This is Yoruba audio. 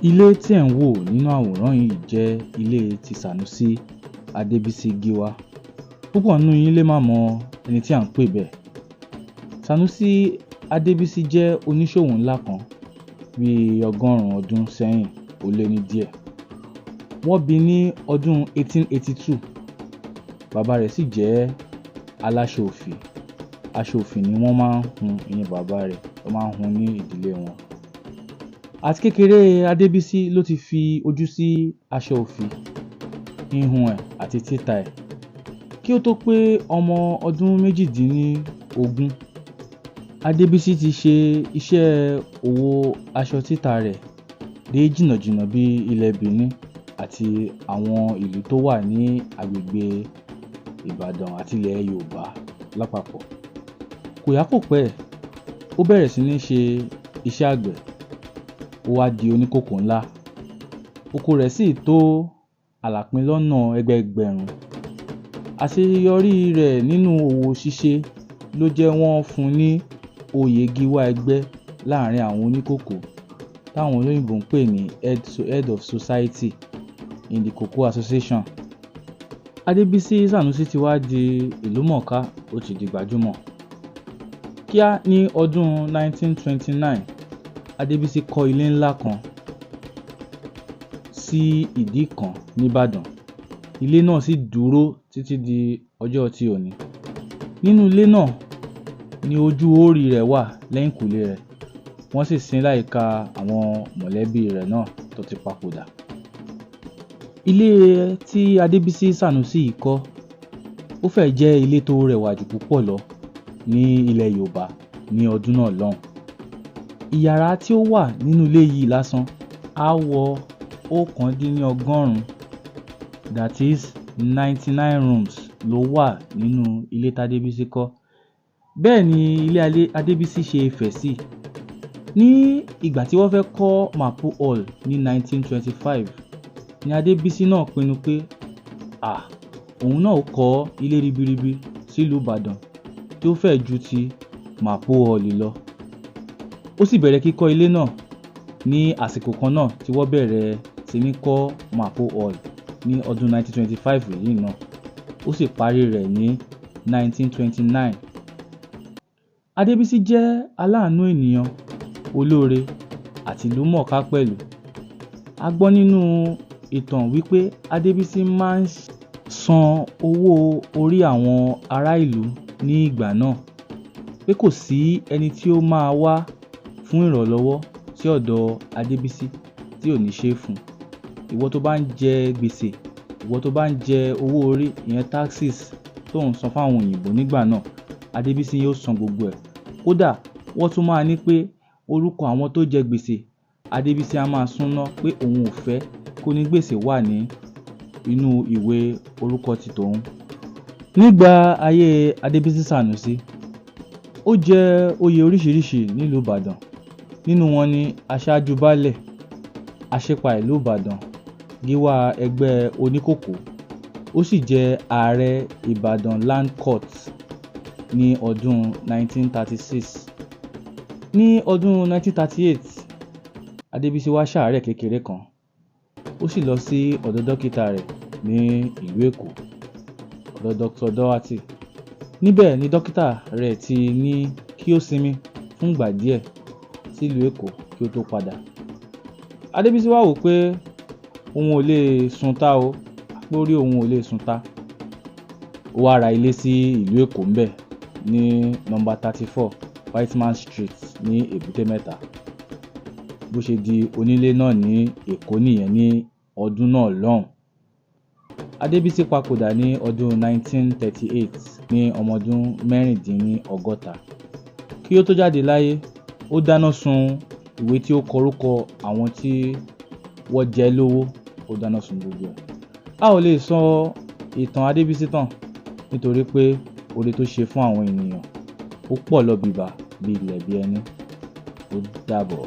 Ilé tí ẹ̀ ń wò nínú àwòrán yìí jẹ́ ilé ti Sànúsí Adébísí Gíwá. Púpọ̀ nínú yín lè má mọ ẹni tí à ń pè bẹ́ẹ̀. Sànúsí Adébísí jẹ́ oníṣòwò ńlá kan bí 100 ọdún sẹ́yìn ó lé ní díẹ̀. Wọ́n bí i ní ọdún 1882. Bàbá rẹ̀ sì jẹ́ aláṣọ òfì. Aṣọ òfì ni wọ́n máa ń hun, ìyẹn bàbá rẹ̀, wọ́n máa ń hun ní ìdílé wọn. Àti kékeré Adébísí ló ti fi ojú sí aṣọ òfì, híhun ẹ̀ àti títà ẹ̀. Kí ó tó pé ọmọ ọdún 18, Adébísí ti ṣe iṣẹ́ òwò aṣọ títà rẹ̀ dé jìnnàjìnnà bí ilẹ̀ Benin àti àwọn ìlú tó wà ní agbègbè Ìbàdàn àti ilẹ̀ Yorùbá lápapọ̀. Kò yá kò pẹ́, ó bẹ̀rẹ̀ sí ní ṣe iṣẹ́ àgbẹ̀, ó wá di oníkòkò ńlá. Oko rẹ̀ sì tó àlàpín lọ́nà ẹgbẹẹgbẹ̀rún. Àṣeyọrí rẹ̀ nínú òwò ṣíṣe ló jẹ́ wọ́n fún un ní oyè Gíwá ẹgbẹ́ láàrin àwọn oníkòkó táwọn olóyìnbó ń pè ní Head of Society in the Cocoa Association. Adébísí Sànúsí ti wá di ìlúmọ̀ọ́ká, ó ti di gbajúmọ̀. Kíá ní ọdún 1929, Adébísí kọ́ ilé ńlá kan sí ìdí kan n'Ìbàdàn. Ilé náà sì dúró títí di ọjọ́ ti òní. Nínú ilé náà ni ojú orí rẹ̀ wà lẹ́yìnkùlé rẹ̀. Wọ́n sì sin láyìíká àwọn mọ̀lẹ́bí rẹ̀ náà tó ti papòdà. Ilé tí Adébísí Sànúsí yìí kọ́, ó fẹ́ẹ̀ jẹ́ ilé tó rẹwà jù púpọ̀ lọ ní ilẹ̀ Yorùbá ní ọdún náà lọ́hùn. Ìyàrá tí ó wà nínú ilé yìí lásán á wọ 99, that is 99 rooms ló wà nínú ilé tádébísí kọ́. Bẹ́ẹ̀ ni ilé Adébísí ṣe fẹ̀ sí. Ní ìgbà tí wọ́n fẹ́ kọ́ Mapo Hall ní 1925 ni Adébísí náà pinnu pé òun náà ó kọ́ ilé ribiribi sílùú Ìbàdàn tí ó fẹ̀ ju ti Mapo Hall lọ. Ó sì bẹ̀rẹ̀ kíkọ́ ilé náà ní àsìkò kan náà tí wọ́n bẹ̀rẹ̀ sí ní kọ́ Mapo Hall ní ọdún 1925 yìí náà. Ó sì parí rẹ̀ ní 1929. Adébísí jẹ́ aláàánú ènìyàn, olóore àti ìlúmọ̀ọ́ká pẹ̀lú. A gbọ́ nínú ìtàn wípé Adébísí máa ń san owó orí àwọn ará ìlú ní ìgbà náà, pé kò sí ẹni tí ó máa wá fún ìrànlọ́wọ́ sí ọ̀dọ̀ Adébísí tí ò ní ṣe fún. Ìwọ tó bá ń jẹ gbèsè, ìwọ tó bá ń jẹ owó orí, ìyẹn taxes tó ń san fún àwọn òyìnbó nígbà náà, Adébísí yóò san gbogbo ẹ̀. Kódà wọ́n tún máa ní pé orúkọ àwọn tó jẹ gbèsè, Adébísí á máa súnná pé òun ò fẹ́ kó ní gbèsè wà ní inú ìwé orúkọ ti tòun. Nígbà ayé Adébísí Sànúsí, ó jẹ oyè oríṣiríṣi nílùú Ìbàdàn. Nínú wọn ni Aṣáájú Baálẹ̀, Aṣípa ìlú Ìbàdàn, Gíwá ẹgbẹ́ oníkòkó, ó sì jẹ́ ààrẹ Ìbàdàn Land Court ní ọdún 1936. Ní ọdún 1938, Adébísí wá ṣàárẹ̀ kékeré kan. Ó sì lọ sí ọ̀dọ̀ dókítà rẹ̀ ní ìlú Èkó, ọ̀dọ̀ Dr. Doherty. Níbẹ̀ ni dókítà rẹ̀ ti ní kí ó sinmi fún ìgbà díẹ̀ sílùú Èkó kí ó tó padà. Adébísí wá wò pé òun ò lè sùn ta o, pé orí òun ò lè sùn ta. Ó wá ra ilé sí ìlú Èkó ńbẹ̀ ní nọ́mbà 34 Whiteman Street ní Èbúté Mẹ́ta. Bó ṣe di onílé náà ní Èkó nìyẹn ní ọdún náà lọ́hùn. Adébísí papòdà ní ọdún 1938 ní ọmọ ọdún 66. Kí ó tó jáde láyé, ó dáná sun ìwé tí ó kọ orúkọ àwọn tí wọ́n jẹ lówó, ó dáná sun gbogbo ẹ̀. A ò lè sọ ìtàn Adébísí tán nítorí pé oore tó ṣe fún àwọn ènìyàn ó pọ̀ lọ bìbà bí ilẹ̀ bí ẹní. Ó dàbọ̀.